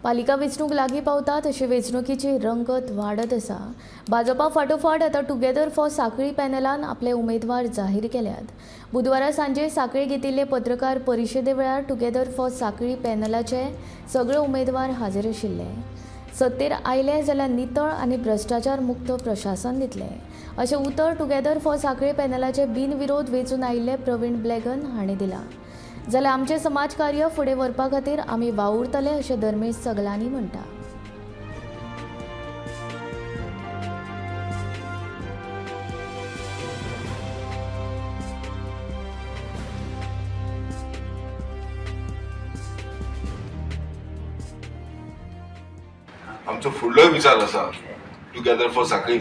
पालिका वेंचणूक लागीं पावता तशी वेंचणुकीची रंगत वाडत आसा. भाजपा फाटोफाट आतां टुगेदर फॉर सांखळी पॅनलान आपले उमेदवार जाहीर केल्यात. बुधवारा सांजे सांखळी घेतिल्ले पत्रकार परिशदे वेळार टुगेदर फॉर सांखळी पॅनलाचे सगळे उमेदवार हाजीर आशिल्ले. सत्तेर आयले जाल्यार नितळ आनी भ्रश्टाचार मुक्त प्रशासन दितले, अशें उतर टुगेदर फॉर सांखळी पॅनलाचे बिनविरोध वेंचून आयिल्ले प्रवीण ब्लॅगन हांणी दिलां. जाल्यार आमचें समाज कार्य फुडें व्हरपा खातीर आमी वावुरतले, अशें धर्मेश सगलांनी म्हणटा. आमचो फुडलोय विचार आसा, टुगेदर फॉर सांखळी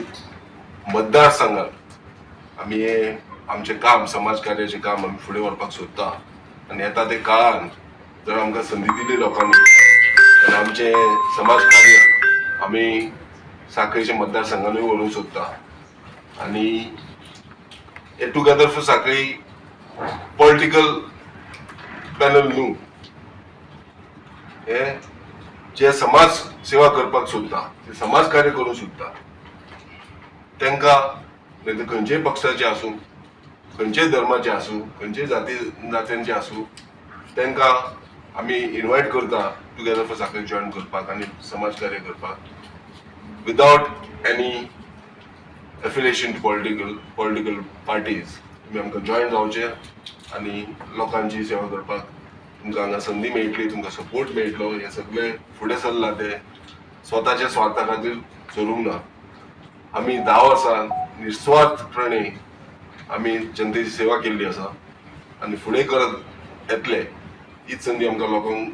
मतदारसंघात आमी हे आमचें काम, समाज कार्याचें काम आमी फुडें व्हरपाक सोदता आनी येता ते काळान जर आमकां संदी दिली लोकांनी जाल्यार आमचें समाज कार्य आमी सांखळीच्या मतदारसंघानूय व्हरूंक सोदता. आनी हे together for Sanquelim political panel न्हू, हे जे समाज सेवा करपाक सोदता, जे समाज कार्य करूंक सोदता तांकां, नाही तर खंयच्याय पक्षाचे आसूं, खंयच्याय धर्माचे आसूं, खंयच्याय जाती जात्यांचे आसूं, तांकां आमी इनवायट करता टुगेदर फॉर सांखळी जॉयन करपाक आनी समाज कार्य करपाक without any affiliation to political parties. तुमी आमकां जॉयन जावचें आनी लोकांची सेवा करपाक तुमकां हांगा संदी मेळटली, तुमकां सपोर्ट मेळटलो. हे सगळे फुडें सरला ते स्वताच्या स्वार्था खातीर सरूंक ना. आमी 10 वर्सां निस्वार्थपणे आमी जनतेची सेवा केल्ली आसा आनी फुडें करत येतले. हीच संदी आमकां लोकांक,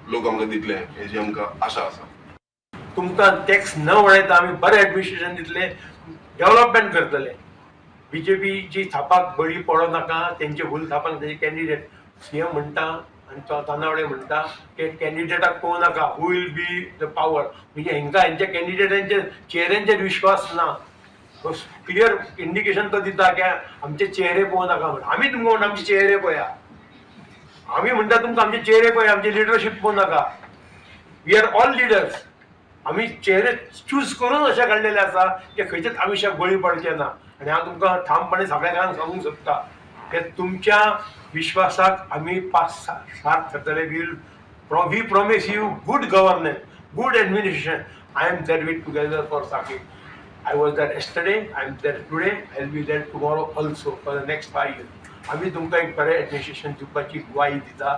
लोक आमकां दितले हेजी आमकां आशा आसा. तुमकां टॅक्स न वाडयता आमी बरें एडमिनिस्ट्रेशन दितले, डेव्हलपमेंट करतले. बीजेपीची थापाक बळी पडो नाका. तेंचे भूल थापाक तेजे कॅन्डिडेट सीएम म्हणटा आनी तो तानावडे म्हणटा की कॅन्डिडेटाक पळोवं नाका, who will be the power. म्हणजे हेंकां हेंच्या कॅन्डिडेटांच्या चेहऱ्यांचेर विश्वास ना. क्लियर इंडिकेशन तो दिता की आमचे चेहरे पळोवं नाका म्हण. आमी तुमकां म्हणटा, आमचे चेहरे पळया. आमी म्हणटा तुमकां, आमचे चेहरे पळया, आमचे लिडरशीप पळोवं नाका. We are all leaders. आमी चेहरे चूज करून अशे काडलेले आसा की खंयच्याच आमिशाक बळी पडचे ना. आनी हांव तुमकां ठामपणे सगळ्या सांगूंक सोदता की तुमच्या विश्वासाक आमी पास साथ थरतले. We promise you good governance, good administration. I am there with Together for Sanquelim. I was there yesterday, I am there today, I will be there tomorrow also for the next 5 years. आमी तुमकां एक बरें administration दिवपाची ग्वाही दिता.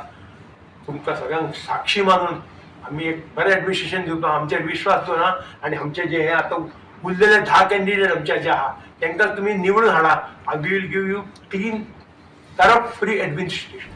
तुमकां सगळ्यांक साक्षी मानून आमी एक बरें एडमिनिस्ट्रेशन दिवपाक आमचेर विश्वास दवरा आनी आमचे जे हे आतां उरलेले 10 कॅन्डिडेट आमचे जे आहा, तांकां तुमी निवडून हाडा. We will give you clean, corrupt free administration.